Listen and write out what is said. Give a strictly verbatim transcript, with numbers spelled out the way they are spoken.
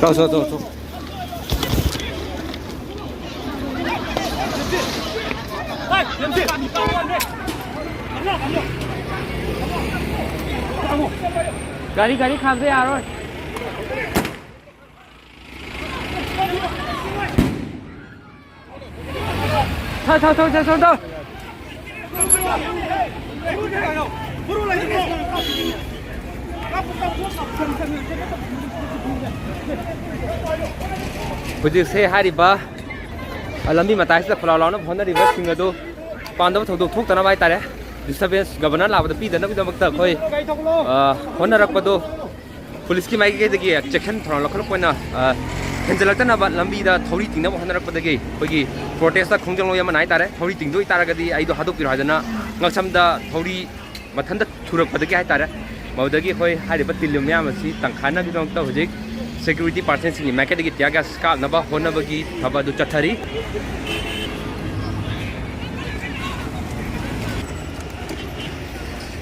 ꯇꯧ, ꯇꯧ, ꯇꯧ, ꯇꯧ꯫ ꯒꯥꯔꯤ, ꯒꯥꯔꯤ ꯈꯥꯝꯕ ꯌꯥꯔꯣꯏ꯫ ꯊꯧ, ꯊꯧ, ꯊꯧ, ꯊꯧ, ꯊꯧ, ꯊꯧ꯫ ꯍꯧꯖꯤꯛꯁꯦ ꯍꯥꯏꯔꯤꯕ, ꯑ, ꯂꯝꯕꯤ ꯃꯇꯥꯏꯁꯤꯗ ꯈꯣꯂꯥꯎ ꯂꯥꯎꯅꯕ ꯍꯣꯠꯅꯔꯤꯕꯁꯤꯡ ꯑꯗꯨ ꯄꯥꯝꯗꯕ ꯊꯧꯗꯣꯛ ꯊꯣꯛꯇꯅꯕ ꯍꯥꯏꯇꯥꯔꯦ, disturbance ꯒꯕꯔꯅꯔ ꯂꯥꯛꯄꯗ ꯄꯤꯗꯅꯕꯒꯤꯗꯃꯛꯇ ꯑꯩꯈꯣꯏ, ꯑ, ꯍꯣꯠꯅꯔꯛꯄꯗꯣ ꯄꯨꯂꯤꯁꯀꯤ ꯃꯥꯏꯀꯩꯗꯒꯤ ꯆꯦꯛꯁꯤꯟ ꯊꯧꯔꯥꯡ ꯂꯧꯈꯠꯂꯛꯄ ꯑꯣꯏꯅ, ꯑ, ꯍꯦꯟꯖꯜꯂꯛꯇꯅꯕ ꯂꯝꯕꯤꯗ ꯊꯧꯔꯤ ꯇꯤꯡꯅꯕ ꯍꯣꯠꯅꯔꯛꯄꯗꯒꯤ ꯑꯩꯈꯣꯏꯒꯤ protest ꯈꯣꯡꯖꯪ ꯂꯣꯏ ꯑꯃꯅ ꯍꯥꯏꯇꯥꯔꯦ, ꯊꯧꯔꯤ ꯇꯤꯡꯗꯣꯏ ꯇꯥꯔꯒꯗꯤ ꯑꯩꯗꯣ ꯍꯥꯠꯇꯣꯛꯄꯤꯔꯣ ꯍꯥꯏꯗꯅ ꯉꯛꯁꯝꯗ ꯊꯧꯔꯤ ꯃꯊꯟꯇ ꯊꯨꯔꯛꯄꯗꯒꯤ ꯍꯥꯏꯇꯥꯔꯦ, ꯃꯗꯨꯗꯒꯤ ꯑꯩꯈꯣꯏ ꯍꯥꯏꯔꯤꯕ ꯇꯤꯜꯂꯨ ꯃꯌꯥꯝ ꯑꯁꯤ ꯇꯪꯈꯥꯏꯅꯕꯒꯤꯗꯃꯛꯇ ꯍꯧꯖꯤꯛ security personnelꯁꯤꯡꯒꯤ ꯃꯥꯏꯀꯩꯗꯒꯤ tear gas ꯀꯥꯞꯅꯕ ꯍꯣꯠꯅꯕꯒꯤ ꯊꯕꯛ ꯑꯗꯨ ꯆꯠꯊꯔꯤ꯫